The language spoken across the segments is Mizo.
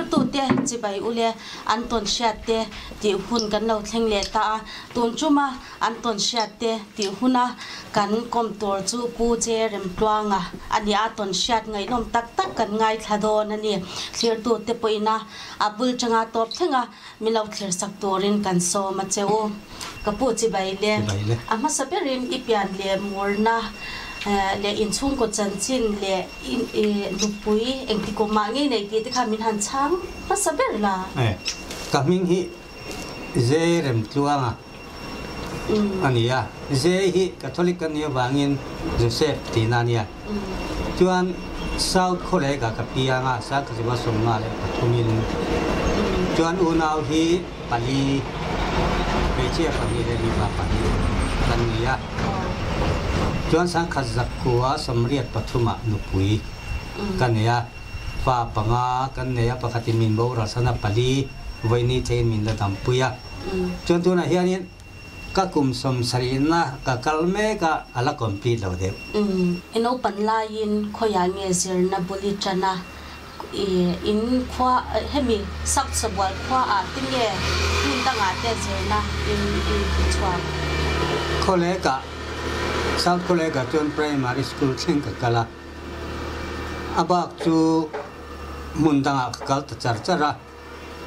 Thlirtute chibai ule an tawn hriat te tih hun kan lo thleng leh ta a, tun chuma an tawn hriat te tih huna kan kawm tur chu Pu Che Remtluanga a ni a, tawn hriat ngaihnawm tak tak kan ngaithla dawn a ni. Thlirtute pawhin a a bul tanga tawp thleng a, min lo thlir sak turin kan sawm a che u. Ka pu chibai le, a hmasa berin i pian leh murna leh inchhungkaw chanchin leh i nupui engti kumah ngei nei tih te kha min han chhang hmasa ber la. Ka hming hi Zei Remtluanga a ni a, Zei hi Catholic ka nih avangin Joseph tihna a nia. Chuan South Khawleka ka piang a, Sangkhaziva 53in. Chuan unau hi pali, hmeichhia pahnih leh mipa pahnih kan ni a. Chuan 1983ah nupui ka nei a, fa panga kan nei a, pakhatin min boral san a, pali vawiini theiin min la dampui a. Chuan tunah hianin Ka kum sawmsarihna ka kal mek a, a la complete lo deuh. I naupan laiin khawiah nge zirna bul i tan a, i in khua hemi South Sabual khua ah te nge hmun dangah te zirna in i chhuak? Khawlekah, South Khawlekah chuan Primary School thleng ka kal a, a bak chu hmun dangah ka kal ta char char a,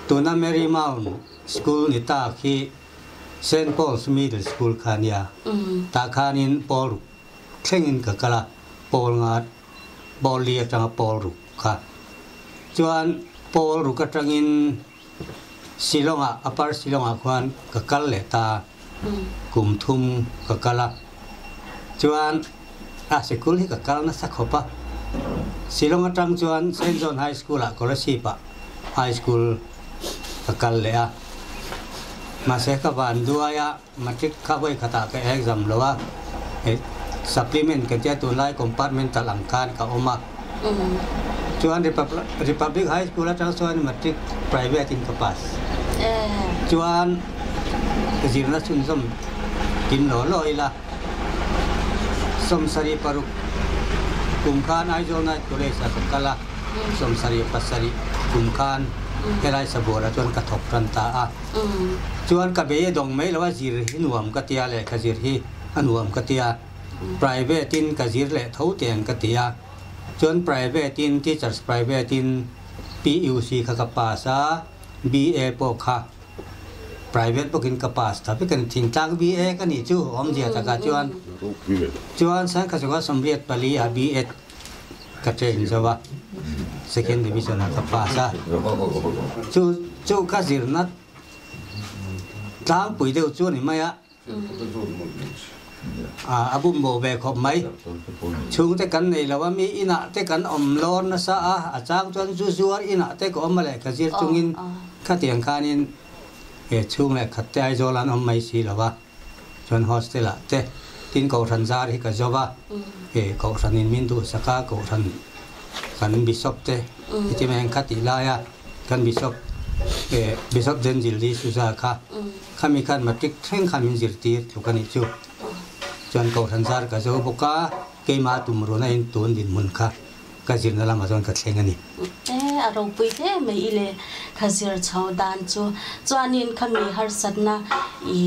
tuna Mary Mount School ni ta khi Saint Paul's Middle School kha a nia. Tah khanin pawl ruk thlengin ka kal a, pawl nga, pawl li atanga pawl ruk kha. Chuan pawl ruk atangin Shillong-ah, Upper Shillong-ah khuan ka kal leh ta, kum thum ka kal a. Chuan a sikul hi ka kal nasa khawp a. Shillong atang chuan Saint John High School-ah Kolasib-ah High School ka kal leh a. Mahse ka van duai a, matric kha vawi khatah ka exam lo a, supplement kan tia tunlai compartmental ang khan ka awm a. Chuan Republic High School atang chuan matric private in ka pass. Chuan zirna chhunzawm kim law law ila 76 kum khan Aizawl Night College ah ka kal a, 77 kum khan helai Sabual ah chuan ka thawk tan ta a. Chuan ka bei a dawng mai lo a, zir hi nuam ka tia lehkha zir hi a nuam ka tia. Private in ka zir leh tho teng ka ti a, chuan private in teachers private in PUC kha ka pass a, BA pawh kha private bawkin ka pass ta vek a ni, thingtlang BA ka nih chu awmzia takah chuan chuan 1984 ah BEd ka train zo a, second division ah ka pass a, chu chu ka zirna tlangpui deuh chu a ni mai a. A bum bo ve khawp mai. Chhungte kan nei lo a, mi inah te kan awm lawr nasa a, a chang chuan zu zuar inah te ka awm a lehkha zir chungin khatiang khanin he chhung leh khat te Aizawl an awm mai si lo a, chuan hostel ah te tin Kohhran zar hi ka zo va, he Kohhranin min duhsak a, Kohhran kan Bishop te heti mai ang kha tih laia kan Bishop Bishop Denzil D'Souza kha Khami khan matric thleng khan min zirtir tluk a nih chu. Chuan Kohhran zar ka zo bawk a, keimah tum run a in tun dinhmun kha ka zirna lamah chuan ka thleng a ni. E, a ropui hle mai i le kha zir chho dan chu. Chuanin khami harsatna i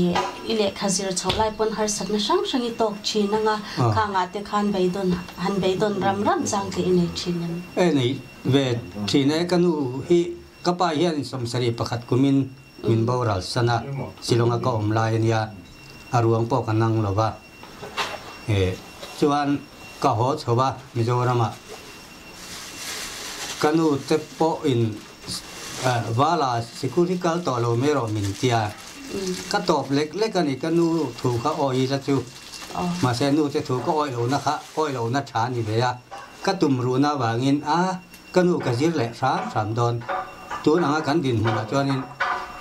i lehkha zir chho lai pawn harsatna hrang hrang i tawk thin anga khangah te khan beidawn han beidawn ram ram chang te i nei thin em? E nei ve thin e, ka nu hi ka pa hian 71 kumin Min boral san a, Shillong a ka awm lai a nia, a ruang pawh ka nang lo va. E, chuan ka haw chho a Mizoram ah. Ka nu te pawh in Vala sikul hi kal tawh lo mai rawh min tia. Ka tawp lek lek a ni, ka nu thu kha awi ila chu. Mahse nu te thu ka awih lohna kha awih lohna tha a ni ve a, ka tum ruhna avangin a Ka nu ka zir leh hram hram dawn. Tun anga kan dinhmunah chuanin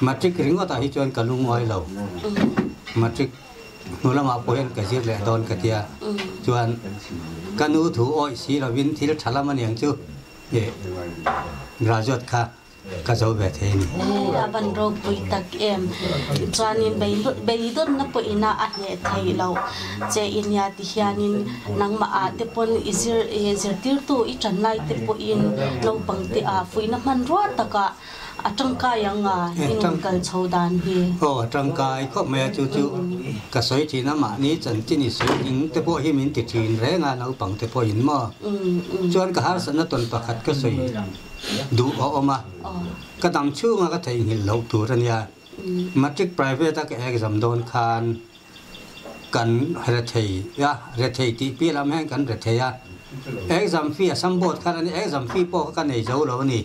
matric ringawtah hi chuan ka lungawi lo. Matric hnu lamah pawh hian ka zir leh dawn ka tia. Chuan ka nu thu awih si lovin thil tha lam aniang chu graduate kha. ka zo ve thei a ni. He a van ropui tak em. Chuanin beidawnna pawhin a a hneh theih loh che i nia ti hianin nangmah ah te pawn i zir zirtirtu i tan lai te pawhin naupang te ah fuihna hmanrua takah a tangkai ang a i nun kal chho dan hi. Aw a tangkai khawp mai a chu chu ka sawi thin a mahni chanchin i sawi ding te pawh hi min ti thin reng a naupang te pawhin maw chuan ka harsatna tawn pakhat ka sawi duh a awm a, ka dam chhunga ka theihnghilh loh tur a nia. Matric private a ka exam dawn khan kan rethei a, rethei tih piah lam hian kan rethei a, exam fee a sam board khan a ni, exam fee pawh kha ka nei zo lo a ni.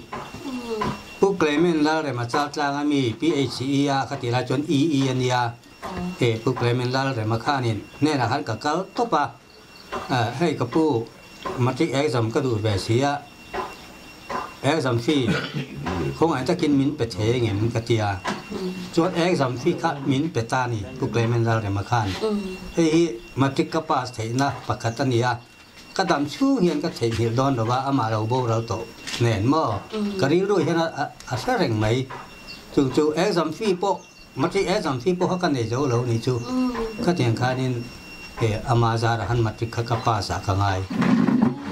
Pu Clement Lalrema Chaltlanga mi PHE a ka tih lai chuan EE a nia, he Pu Clement Lalrema khanin hnenah khan ka kal tawp a, Hei ka pu, matric exam ka duh ve si a, exam fee khawngaih takin min pe thei engem ka ti a, chuan exam fee kha min pe ta ni Pu Clement Lalrema khan. Hei hi matric ka pass theihna pakhat a ni a, ka dam chhung hian ka theihnghilh dawn lo va, amah lo boral tawh nen maw ka rilru hian a hre reng mai. Chu chu exam fee pawh Matric exam fee pawh kha ka nei zo lo ni chu khatiang khanin he ama zarah khan matric kha ka pass ah ka ngai.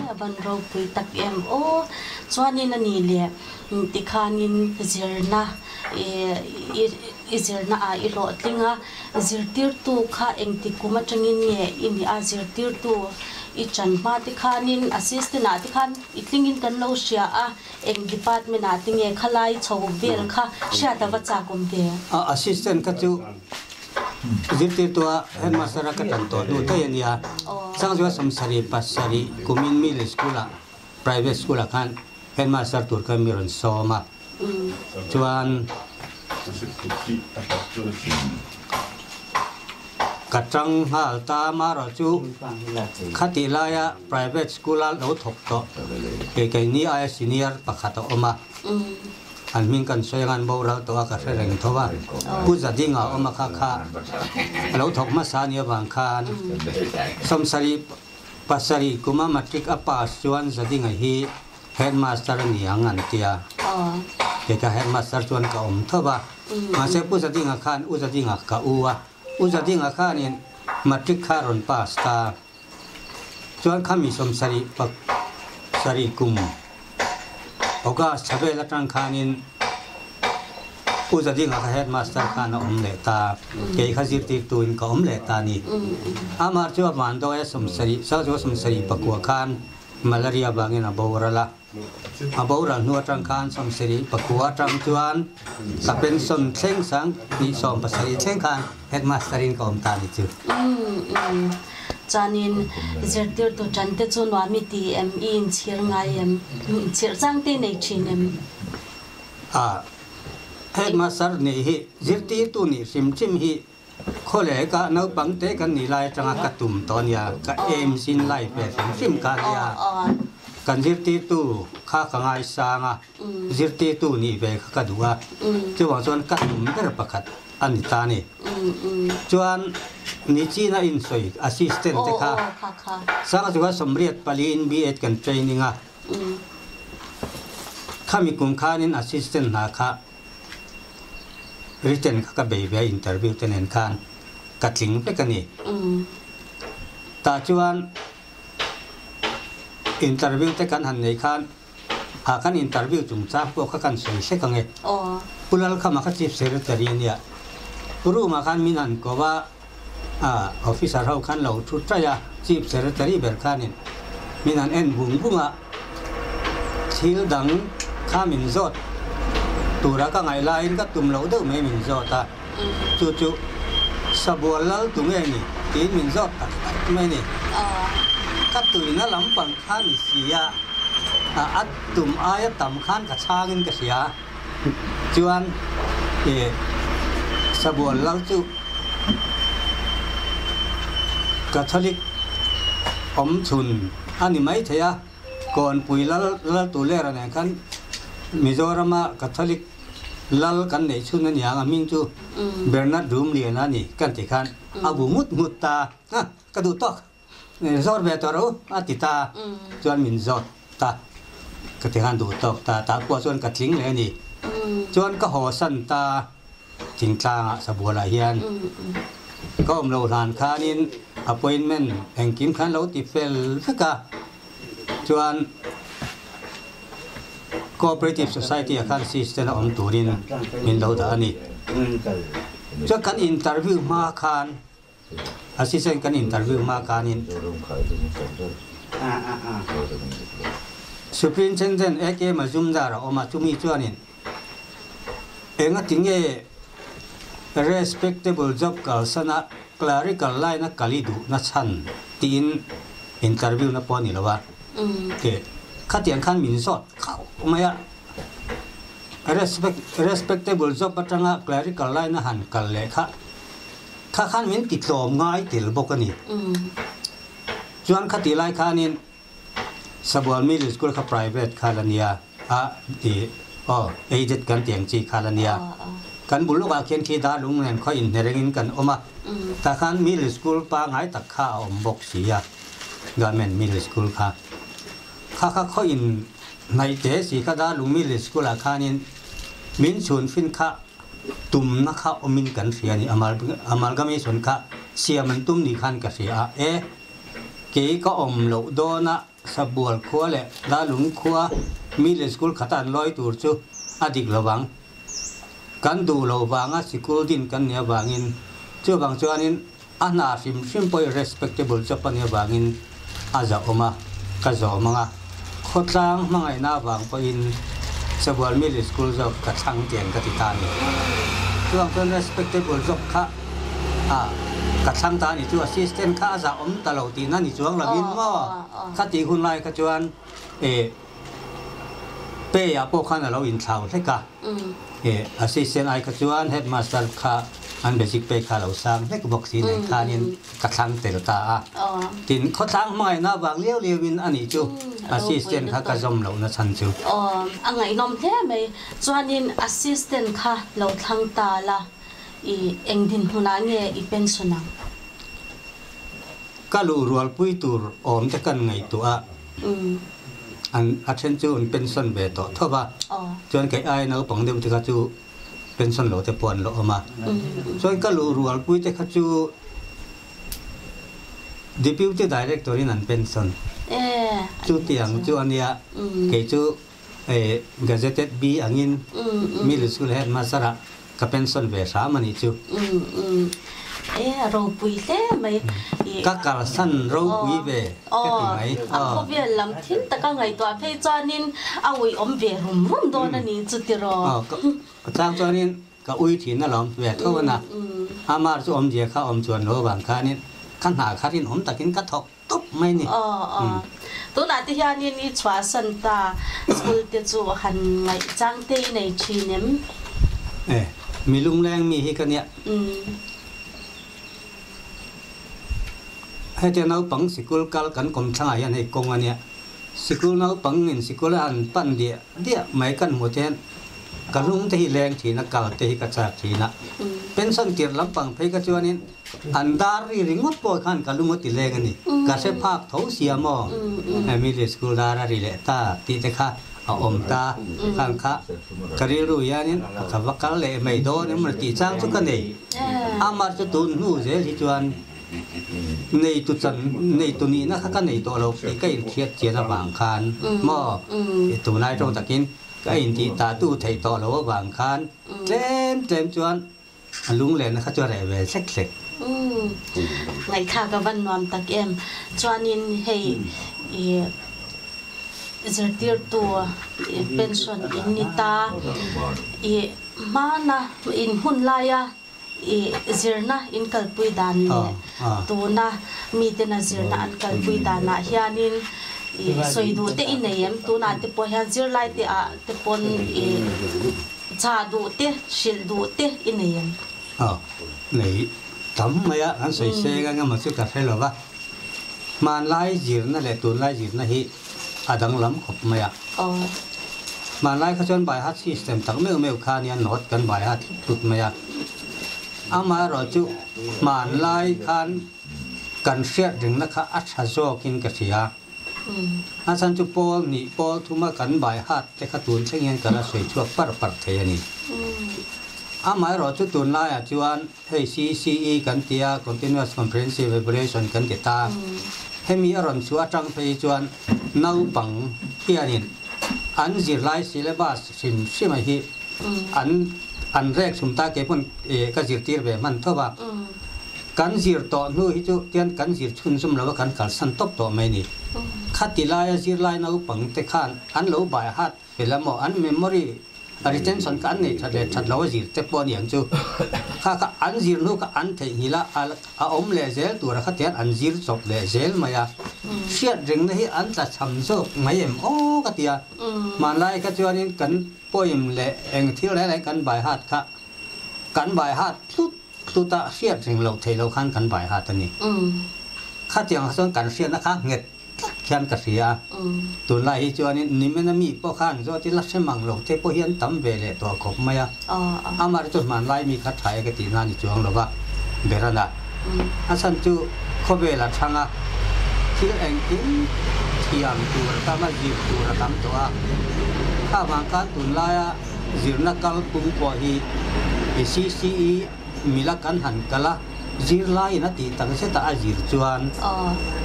A van ropui tak em aw. Chuanin a ni leh tikhanin zirna i zirna ah i hlawhtling a, zirtirtu kha engtik kum atangin nge i nih a, zirtirtu i chan hma tikhanin assistant ah tikhan i tlingin kan lo hria a. Eng department ah te nge khalai chho vel kha hriat a va chak awm ve? A assistant kha chu zirtirtua headmaster a ka tan tawh hnu daih a nia. Sangzua sawmsarih pasarih kumin middle school ah private school ah khan headmaster tur kha mi rawn sawm a. Chuan Ka tang nghal ta marawh chu khatih laia private school a lo thawk tawh kei keini aia senior pakhat a awm a, an hming kan sawi anga an boral tawh a ka hre reng tho a, Pu Zadinga a awm a kha kha a lo thawk hmasa a nih avang khan sawmsarih pasarih kuma matric a pass chuan Zadinga hi Headmaster a ni ang an ti a, kei ka headmaster chuan ka awm tho va, mahse Pu Zadinga khan U Zadinga ka u a, U Zadinga khanin matric kha rawn pass ta, chuan khami sawmsarih pak sarih kum August thla vel atang khanin U Zadinga kha headmaster khan a awm leh ta, kei kha zirtirtuin ka awm leh ta a ni. Amah chu a vanduai a sawmsarih, Sangzua sawmsarih pakua khan Malaria vangin a boral a, a boral hnu atang khan sawmsarih pakua atang chuan ka pension thleng sang hnih 17 thleng khan headmaster in ka awm ta ni chu. Umm chuanin zirtirtu tan te chu nuam i ti em? I inchhir ngai em? Inchhir chang te nei thin em? A, headmaster nih hi zirtirtu nih hrim hrim hi Khawleh ka naupang te kan nih lai atanga ka tum tawh a nia, ka aims in life ve hrim hrim kha a nia. Kan zirtirtu kha ka ngaisang a, zirtirtu nih ve kha ka duh a, chuvang chuan ka tum ber pakhat a ni ta a ni. Chuan Nichina insawi assistant te kha Sangzua sawmriat pali in B.Ed kan training a, khami kum khanin assistant hna kha Written kha ka bei ve a interview te nen khan ka tling vek a ni. Tah chuan interview te kan han nei khan ah kan interview chungchang pawh kha kan sawi hlek ang e. Pu Lalkhama kha chief secretary a nia. Room ah khan min han ko a, officer ho khan lo thu ṭaih a, chief secretary ber khanin min han en vung vung a, thil dang kha min zawt tura ka ngaih laiin ka tum loh deuh mai min zawt a, chu chu Sabual lal tu nge ni tiin min zawt tak tak mai ni. Ka tuina lampang kha ni si a, a tum aia tam khan ka chhangin ka hria. Chuan i Sabual lal chu Catholic awm chhun a ni mai thei a, Kawnpui lal lal tu lera nen khan Mizorama Catholic lal kan neih chhun a ni ang, a hming chu Bernard Rumliana a ni kan tih khan a bu ngut ngut ta a, ka duh tawk. Zawt ve tawh ro a ti ta chuan min zawt ta ka ti khan duh tawk ta tah pawh chuan ka tling leh a ni. Chuan ka haw san ta thingtlangah Sabualah hian ka awm lo hlan khanin appointment engkim khan lo ti fel vek a, chuan Cooperative Society ah khan assistant a awm turin min lo dah a ni. Chuan kan interview hma khan Assistant kan interview hma khanin Superintendent AK Mazumdar a awm a, chumi chuanin engatinge respectable job kalsana clerical line a kal i duhna chhan tiin interview na pawh a ni lo a, khatiang khan min zawt khauh mai a. Respectable job atanga clerical line a han kal leh kha kha khan min ti tlawm ngai tel bawk a ni. Chuan khati lai khanin Sabual Middle School kha private kha la nia a i aw aided kan tih ang chi kha la nia. Kan bul lawkah khian khi Darlung nen khaw inhnerengin kan awm a, tah khan middle school pangngai tak kha a awm bawk si a, government middle school kha. Kha kha khaw in hnaih te si kha Darlung Middle School ah khanin min chhun fin kha tumna kha awmin kan hria a ni. Amalgamation kha siam an tum ni khan ka hria a. E, kei ka awm loh dawna Sabual khua leh Darlung khua Middle School khata an lawi tur chu a dik lo vang. Kan duh lo vanga sikul din kan nih avangin chuvang chuanin A hna hrim hrim pawh i respectable chawp a nih avangin a zahawm a, ka zawm ang a. Khawtlang hmangaihna avang pawhin Sabual Middle School zawk ka thlang tiang ka ti ta a ni. Chuvang chuan respectable zawk kha a ka thlang ta a ni chu assistant kha a zahawm ta lo tihna ni chuang lovin maw? Kha tih hun lai kha chuan e pay ah pawh khan a lo inthlau hlek a. Assistant ai kha chuan headmaster kha an basic pay kha a lo sang hlek bawk si nen khanin ka thlang tel ta a. Tin, khawthlang hmangaihna vang liau liauin a nih chu assistant kha ka zawm lohna chhan chu. A ngaihnawm hle mai. Chuanin assistant kha lo thlang ta la, i eng dinhmunah nge i pension ang? Ka luh rualpui tur awm te kan ngaihtuah a, an a then chu an pension ve tawh tho va, chuan kei ai naupang deuh te kha chu pension lo te pawh an la awm a, chuan ka luh rualpui te kha chu Deputy Director in an pension chutiang chu a nia, kei chu Gazetted B angin Middle School Headmaster ah Ka pension ve hram a nih chu. E a ropui hle mai. Ka kalsan ropui ve ka ti mai. A khawvel lam thil taka ngaihtuah phei chuanin a ui awm ve rum rum dawn a ni chu tiraw. Ka chang chuanin ka ui thin alawm ve tho a na. Amar chu awmzia kha awm chuan lo avang khanin ka hna kha rinawm takin ka thawk tawp mai ni. Aw aw. Tunah te hianin i chhuahsan ta school te chu han ngaih chang te i nei thin em? E, mi lungleng mi hi ka nia. Hetia naupang sikul kal kan kawmthlangah hian hei kawng a nia. Sikul naupang in sikul a han pan diah diah mai kan hmuh te hian ka lung te hi leng thin a, kal te hi ka chak thin a. Pension tirh lampang phei ka chuanin An dar ri ringawt pawh khan ka lung a ti leng a ni. Ka hre phak tho sia maw? Middle school dar a ri leh ta tih te kha a awm ta. Khang kha ka rilru hianin ka va kal leh mai dawn em tih chang chu ka nei. Amar chu tun hnu zel hi chuan neitu chan neitu nihna kha ka nei tawh lo tih ka inhriat chian avang khan maw tunlai tawng takin ka intih ta tu theih tawh lo avang khan tlem tlem chuan A lunglenna kha chu a reh ve hlek hlek. Umm. Ngaihthlak a van nuam tak em. Chuanin hei i zirtirtu pension in ni ta i hmana in hun laia i zirna in kalpui dan leh tuna mitena zirna an kalpui danah hianin i sawi duh te i nei em? Tunah te pawh hian zirlai te ah te pawn i Cha duh te, hrilh duh te i nei em? Aw, nei tam mai a, kan sawi seng eng emaw chu ka hre lo va. Hmanlai zirna leh tunlai zirna hi a danglam khawp mai a. Hmanlai kha chuan by heart system tak meuh meuh kha nia note kan by heart tlut tlut mai a. Amaherawhchu hmanlai khan kan hriat ringna kha a tha zawkin ka hria. A chhan chu pawl hnih pawl thuma kan bai hat te kha tun thleng hian ka la sawi chhuak par par thei a ni. Amaherawh chu tunlaiah chuan hei CCE kan ti a, Continuous Comprehensive Evaluation kan ti ta. Hemi a rawn chhuah atang phei hi chuan naupang hianin an zirlai syllabus hrim hrima hi an an rek chhum ta kei pawn ka zirtir ve hman tho va. Kan zir tawh hnu hi chu tian kan zir chhunzawm lo a kan kalsan tawp tawh mai ni. Khati laia zirlai naupang te khan an lo bai hat fel a maw an memory retention kha an nei that leh that lo a zir te pawh a ni ang chu. Kha kha an zir hnu kha an theihnghilh a a awm leh zel tura kha tian an zir chawp leh zel mai a. Hriat rengna hi an tla cham zawk mai em aw ka ti a. Hmanlai kha chuanin kan poem leh eng thil reng reng kan bai hat kha kan bai hat tlut tluta hriat reng loh theih loh khan kan bai hat a ni. Khatiang kha chuan kan hriatna kha nghet tlat khian ka hria a. Tunlai hi chuanin nimena mi pawh khan zawt ila hre mang lo te pawh hi an tam ve leh tawh khawp mai a. Amah chu hmanlai mi kha tha e ka tih nan i chuang lo va, Berana. A chhan chu khawvel a thang a, thil engkim thiam tur a tam a, zir tur a tam tawh a. Kha vang khan tunlaia zirna kal pum pawh hi CCE mila kan han kal a, zirlaiin a tih tak zet a a zir chuan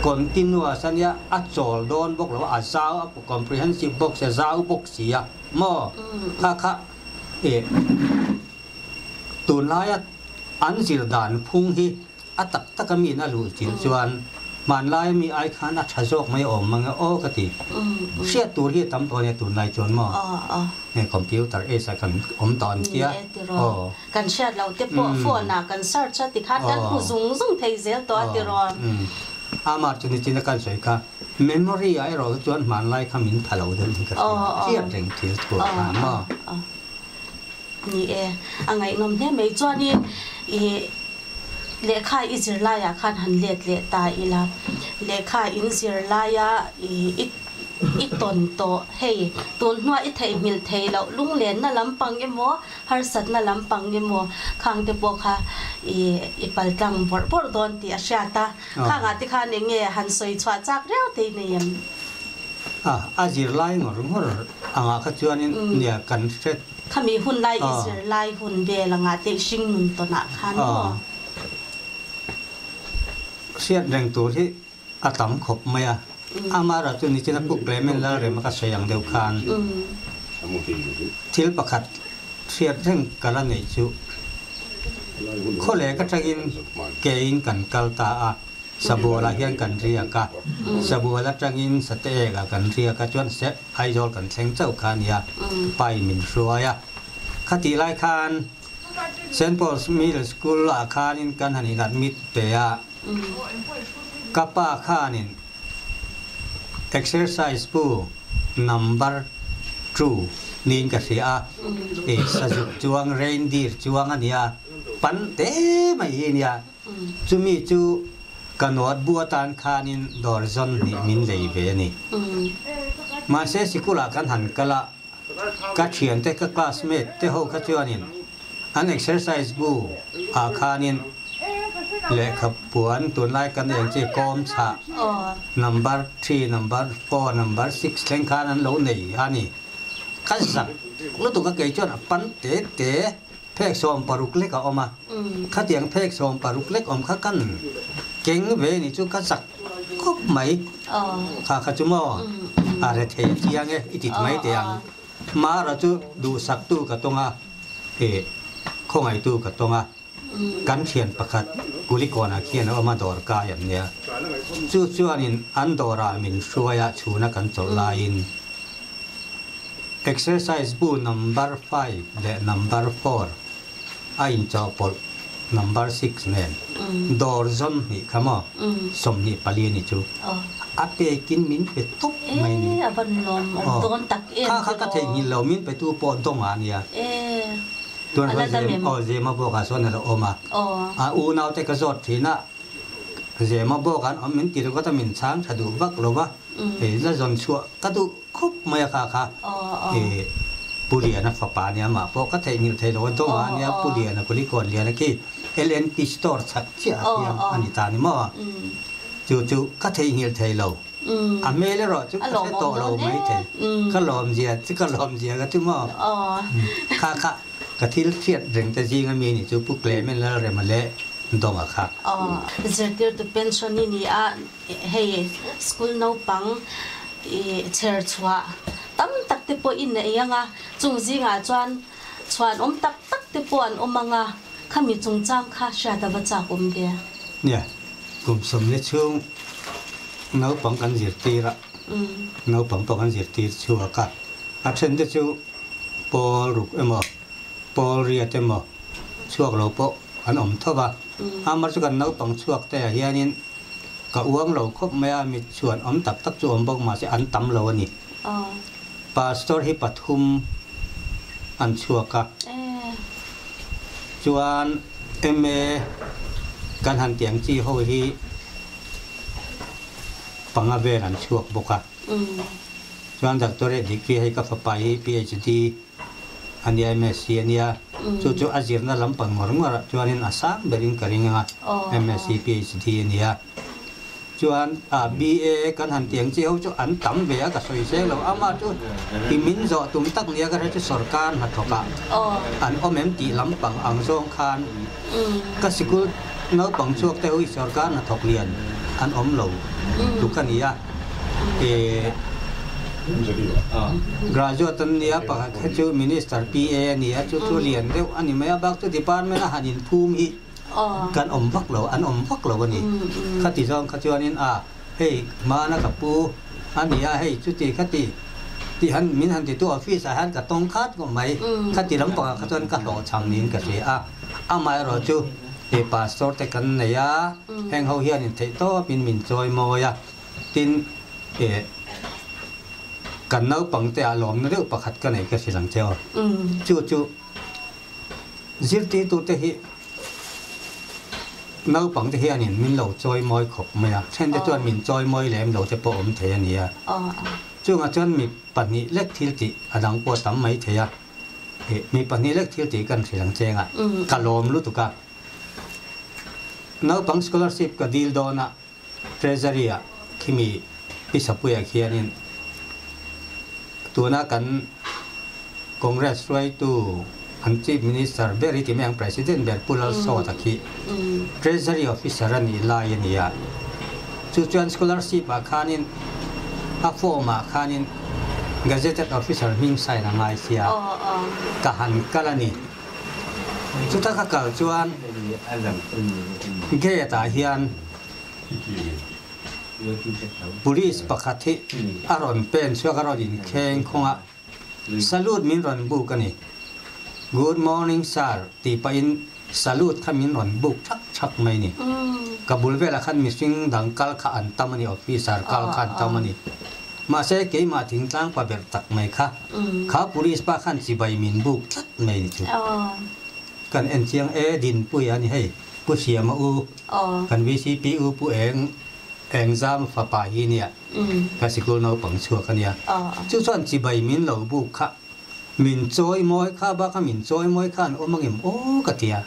continuous a nia, a chawl dawn bawk lo a, a zau a, comprehensive bawk si a, zau bawk si a maw? Kha kha eh Tunlaia an zir dan phung hi a tak taka miin a luh chilh chuan hmanlaia mi ai khan a tha zawk mai awm mang e aw ka ti. Hriat tur hi a tam tawh a nia tunlai chuan maw hei computer age ah kan awm tawh an tia aw. Kan hriat loh te pawh phone ah kan search a tikhan kan hmu zung zung thei zel tawh a tiraw. Amah chu nichina kan sawi kha memory ah erawh chuan hmanlai kha min pha lo deuh in ka hria. Hriat reng thil thuah kha maw. Ni e, a ngaihnawm hle mai. Chuanin i lehkha i zir laiah khan han let leh ta ila, lehkha in zir laia i i tawn tawh hei tun hnuah i theihnghilh thei loh lunglenna lampang emaw harsatna lampang emaw khang te pawh kha i i paltlang bawrh bawrh dawn tih a hriat a. Khangah te khan eng nge han sawi chhuah chak riau te i nei em? A, a zirlai ngawr ngawr angah kha chuanin nia kan hre. Khami hun lai i zirlai hun vel angah te i hring nun tawnah khan maw? Hriat reng tur hi a tam khawp mai a, amara chu nichina Pu Clement Lalrema ka sawi ang deuh khan thil pakhat hriat reng ka la neih chu khawlek atangin kein kan kal ta a. Sabualah hian kan riak a, Sabual atangin Sateek ah kan riak a, chuan Aizawl kan thleng chauh kha a nia, pa in min hruai a. Khatih lai khan Saint Paul's Middle School ah khanin kan han in admit ve a, ka pa khanin exercise bu number two niin ka hria a, sazuk chuang reindeer chuang a nia, pan te mai hi a nia. Chumi chu ka note bu atan khanin dawr zawn hnih min lei ve a ni. Mahse sikulah kan han kal a, ka thiante ka classmate te ho kha chuanin an exercise bu ah khanin lehkha puan tunlai kan eng chi kawm chhah number three, number four, number six thleng khan an lo nei a ni. Ka zak lutuk a kei chuan a pan te te. Phek 60 lek a awm a, khatiang phek 60 lek awm kha kan keng ve ni chu ka chak khawp mai. Kha kha chu maw a re thei chiang e i tit mai teh ang. Mara chu duhsaktu ka tawng a, eh khawngaihtu ka tawng a, kan thian pakhat Kulikawnah khian a awm a dawr kai an nia. Chu chuanin an dawrah min hruai a chhuna kan chawlh laiin. Exercise bu number five leh number four a inchawhpawlh number six nen dawr zawn hnih kha maw 24 a ni chu a pekin min pe tawp mai ni. Kha kha ka theihnghilh lo min petu pawh dawng ah nia chuan aw Zema bawk ah sawn a lo awm a a unaute ka zawt thin a. Zema bawk an awm min ti ringawt a min chhang tha duh vak lo va, hei la zawn chhuah ka duh khawp mai a kha kha i Pu Liana fapa ania amah pawh ka theihnghilh thei lo a dawng a nia Pu Liana Kulikawn Liana khi LNT store chhak chiah ah hian a ni ta ni maw chu chu ka theihnghilh thei lo. A hmel erawh chu ka hre tawh lo mai thei. Ka lawm zia chu ka lawm zia ka chu maw? Kha kha ka thil hriat reng te zing ami nih chu Pu Clement Lalrema leh Dawnga kha. Zirtirtu pension i ni a, hei school naupang i chher chhuah tam tak te pawh i nei ang a, chung zingah chuan chhuan awm tak tak te pawh an awm ang a, khami chungchang kha hriat a va chak awm ve. Nia, kum sawmli chhung naupang kan zirtir a, naupang pawh kan zirtir chhuak a, a then te chu pawl ruk emaw pawl riat emaw chhuak lo pawh an awm tho va, amah chu kan naupang chhuak te ah hianin ka uang lo khawp mai a, mit chhuan awm tak tak chu awm bawk mahse an tam lo a ni. Pastor hi pathum an chhuak a, chuan MA kan han tih ang chi ho hi panga vel an chhuak bawk a, chuan doctorate degree hei ka fapa hi PhD a nia MSc a nia, chu chu a zirna lampang ngawr ngawr ah chuanin a sang berin ka ring ang a, MSc PhD a nia. Chuan a BA kan han tiang chi ho chu an tam ve a ka sawi seng lo ama chu i min zawh tum tak nia ka hre chu sorkar hnathawk ah an awm em tih lampang ang zawng khan ka sikul naupang chhuak te ho hi sorkar hnathawk lian an awm lo tluk a ni a e graduate an nia pakhat kha chu minister PA a ni a chu chu lian deuh a ni mai a bak chu department a han inphum hi Kan awm vak lo, an awm vak lo a ni. Khati zawng kha chuanin a, hei hmana ka pu a ni a, hei chuti khati tih han min han titu office ah hian ka tawng khat ngawt mai. Khati lampangah kha chuan ka hlawhchham niin ka hria a. Amaherawh chu he pastor te kan nei a, heng ho hianin theih tawpin min chawi mawi a, tin eh kan naupang te ah lawmna deuh pakhat ka nei ka hrilh ang che aw. Chu chu. Zirtirtute hi naupangte hianin min lo chawi mawi khawp mai a, thente chuan min chawi mawi lem lo te pawh awm thei a ni a. Chungah chuan mi pahnih lek thil tih a dang pawh tam mai thei a, mi pahnih lek thil tih kan hrilh ang cheng a, ka lawm lutuk a. Naupang scholarship ka dil dawn a, Treasury ah khimi Pi Sapuia khianin tuna kan Congress hruaitu an Chief Minister ber hi ti mai ang President ber Pu Lalsawta khi Treasury Officer a nih lai a ni a. Chu chuan scholarship ah khanin a form ah khanin Gazetted Officer hming sign a ngai sia ka han kal a ni. Chuta ka kal chuan gate ah hian police pakhat hi a rawn pen chhuak a rawn inkheng khawng a, salute min rawn buk a ni. Good morning sir tih pahin salute kha min rawn buk thak thak mai a ni. Ka bul velah khan mihring dang kal kha an tam a ni, officer kal kha an tam a ni. Mahse keimah thingtlang pa ber tak mai kha, kha police pa khan chibai min buk tlat mai ni chu. Kan en chiang e Dinpuia a ni hei, Pu Siama u, kan VCP u Pu Eng Engzam fapa hi nia, ka sikul naupang chhuak a nia. Chu chuan chibai min lo buk kha, min chawi mawi kha baka min chawi mawi khan awm angem aw ka tia.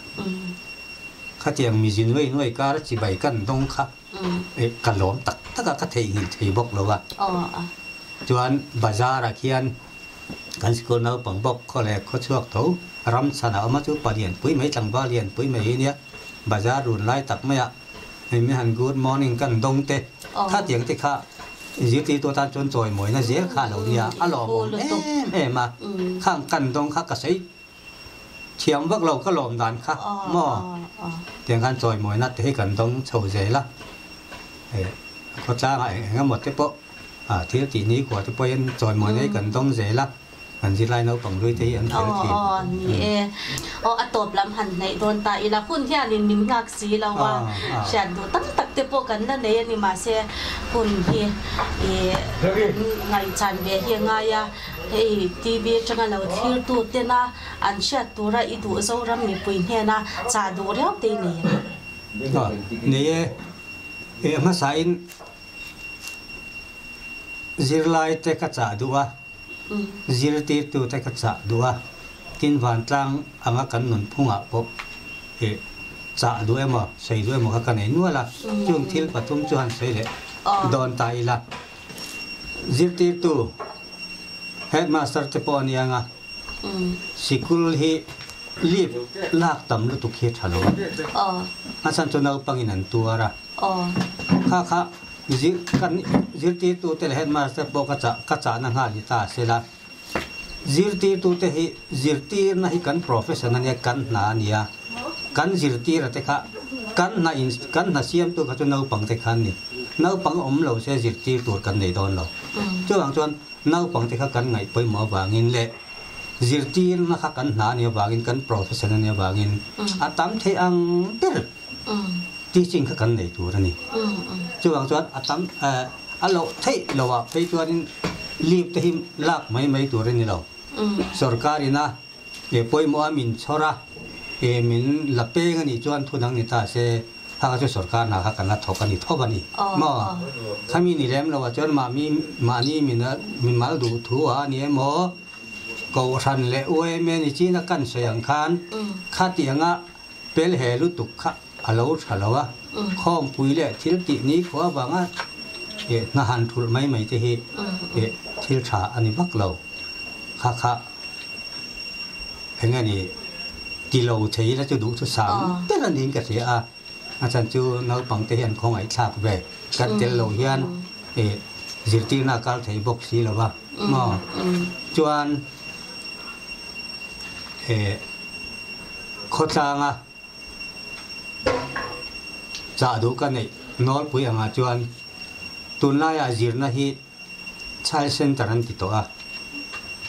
Khatiang mi zinwei nuai kar chibai kan dawng kha. Ka lawm tak tak a, ka theihnghilh thei bawk lo a. Chuan bazar ah khian kan sikul naupang bawk khaw leh khaw chhuak tho ram chhan a awm a, chu pa lianpui mai tlangval lianpui mai hi nia bazar run lai tak mai ah hei mi han good morning kan dawng te khatiang te kha zirtirtu atan chuan chawimawina zel kha a lo nia, a lawmawm em em a, khang kan dawng kha ka sawi Thiam vak lo ka lawm dan kha maw? Tiang khan chawimawina te hi kan dawng chho zel a, khawchangah eng eng emaw te pawh thil tih ni kua te pawhin chawimawina hi kan dawng zel a, kan zirlai naupang hlui te hi an fel thin. Aw ni e, aw a tawp lam han hnaih dawn ta ila hun hianin min nghak si lo a, hriat duh tam tak te pawh kan la nei a ni mahse hun hi i ngaihchan ve hi a ngai a. Hei TV atanga lo thlirtu tena an hriat tura i duh Zoram mipui hnena chah duh riau te i nei em? Nei e, eh hmasain zirlai te ka chah duh a, zirtirtu te ka chah duh a, tin vantlang anga kan nunphungah pawh eh chah duh emaw sawi duh emaw kha ka nei nual a, chung thil pathum chu han sawi leh dawn ta ila. Zirtirtu, Headmaster te pawh a ni ang a, sikul hi leave lak tam lutuk hi a tha lo a, a chhan chu naupangin an tuar a, kha kha kan zirtirtute leh headmaster pawh ka chah ka chahna nghal ni ta se la, zirtirtute hi zirtirna hi kan profession a nia, kan hna a nia, kan zirtira te kha kan hna in kan hna siamtu kha chu naupang te kha an ni, naupang awm lo se zirtir tur kan nei dawn lo, chuvang chuan Naupangte kha kan ngaih pawimawh avangin leh zirtirna kha kan hna a nih avangin, kan profession a nih avangin a tam thei ang ber teaching kha kan nei tur a ni. Chuvang chuan a tam a loh theih loah phei chuanin leave te hi lak mai mai tur a ni lo. Sorkarina pawimawh a min chhawr a, min la peng a nih chuan thu dang ni ta se, Kha kha chu sorkar hna kha kan la thawk a ni thawp a ni maw? Khami ni lem lo ah chuan mahmi mahni min min mal duh thu ah a ni emaw Kohhran leh UMA ni chin a kan sawi ang khan khati anga pel he lutuk kha a lo tha lo a, khawmpui leh thil tih ni khua avanga hna han thulh mai mai te hi thil tha a ni vak lo. Kha kha eng nge ni ti lo thei ila chu duh chu sang ber a niin ka hria a, a chhan chu naupang te hian khawngaih thlak ve kan tel lo hian ih zirtirna a kal thei bawk si lo va maw chuan ih khawtlanga chah duh ka neih nawlpui angah chuan tunlaiah zirna hi Child Centre an ti tawh a,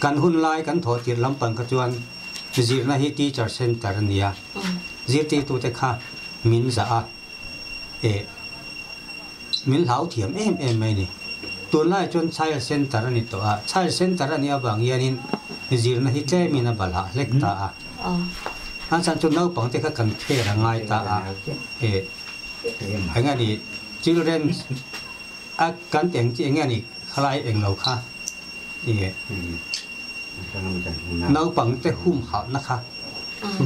kan hun lai kan thawh tirh lampang kha chuan zirna hi Teacher Centre a ni a, zirtirtute kha min zah a, eh min hlau thiam em em mai a ni. Tunlai chuan Child Centre a ni tawh a, Child Centre a nih avang hianin zirna hi tlemin a balhah hlek ta a, a chhan chu naupangte kha kan kher a ngai ta a, eh eng a ni Children's A kan tih ang chi eng nge ni khalai eng lo kha i naupang te humhalhna kha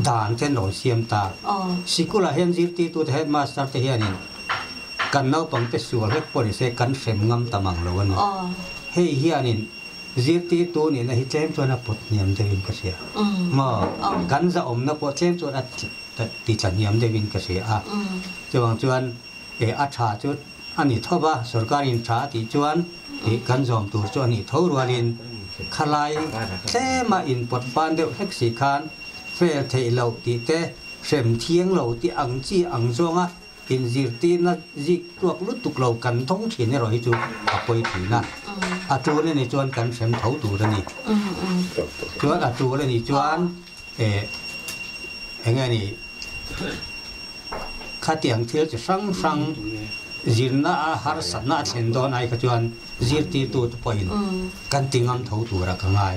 dan te an rawn siam ta. Sikul ah hian zirtirtu te headmaster te hianin kan naupang te sual hlek pawh ni se kan hrem ngam ta mang lo a ni. Hei hianin zirtirtu nihna hi tlem chuan a pawt hniam deuhin ka hria. Maw kan zahawmna pawh tlem chuan a ti tla hniam deuhin ka hria a. Chuvang chuan E a tha chu a ni tho va, sorkarin tha a tih chuan tih kan zawm tur chu a nih tho rualin khalai tlema inpawt ban deuh hlek si khan fail theih loh tih te, hrem thiang lo tih ang chi ang zawnga inzirtirna zik tuak lutuk lo kan thawng thin erawh hi chu a pawi thin a. A tul a nih chuan kan hrem tho tur a ni. Chuan a tul a nih chuan e enge ni Khatiang thil chi hrang hrang zirna a harsatna a thlen dawn ai kha chuan zirtirtu te pawhin kan ti ngam tho tura ka ngai.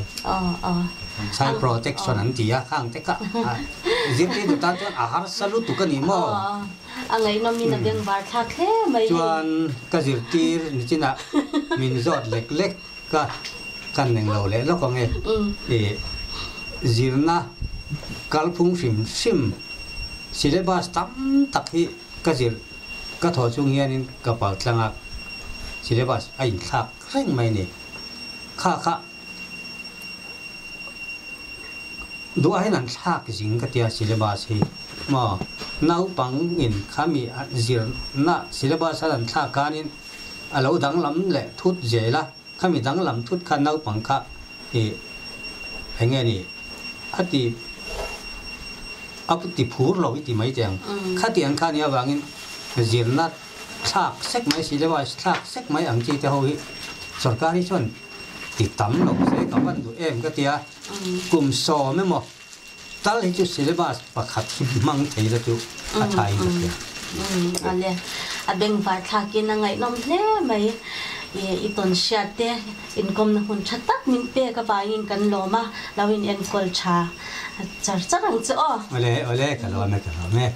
Child protection an ti a, khang te kha zirtirtu tan chuan a harsa lutuk a ni maw? A ngaihnawmin a bengvar thlak hle mai hei. Chuan ka zirtir nichinah min zawt lek lek ka kan neng lo leh lawk ang e. Zirna kalphung hrim hrim Syllabus tam tak hi ka zir ka thawh chung hianin ka pal tlang a, syllabus a inthlak reng mai a ni. Kha kha duah hian an thlak zing ka tia syllabus hi maw naupangin khami zirna syllabus a an thlak khanin a lo danglam leh thut zel a. Khami danglam thut kha naupang kha i eng nge ni a ti a ti phur lo i ti mai teh ang. Khati ang kha nia vangin zirna thlak sek mai syllabus thlak sek mai ang chi te ho hi sorkar hi chuan ti tam lo se ka van duh em ka tia kum sawm emaw tal hi chu syllabus pakhat hi hmang thei la chu a tha in ka hria. Ale a bengvar thlakin a ngaihnawm hle mai. I tawn hriat te inkawmna hmun tha tak min pek avangin kan lawm a, lo in enkawl tha char char ang che aw. Awle awle ka lawm e ka lawm e.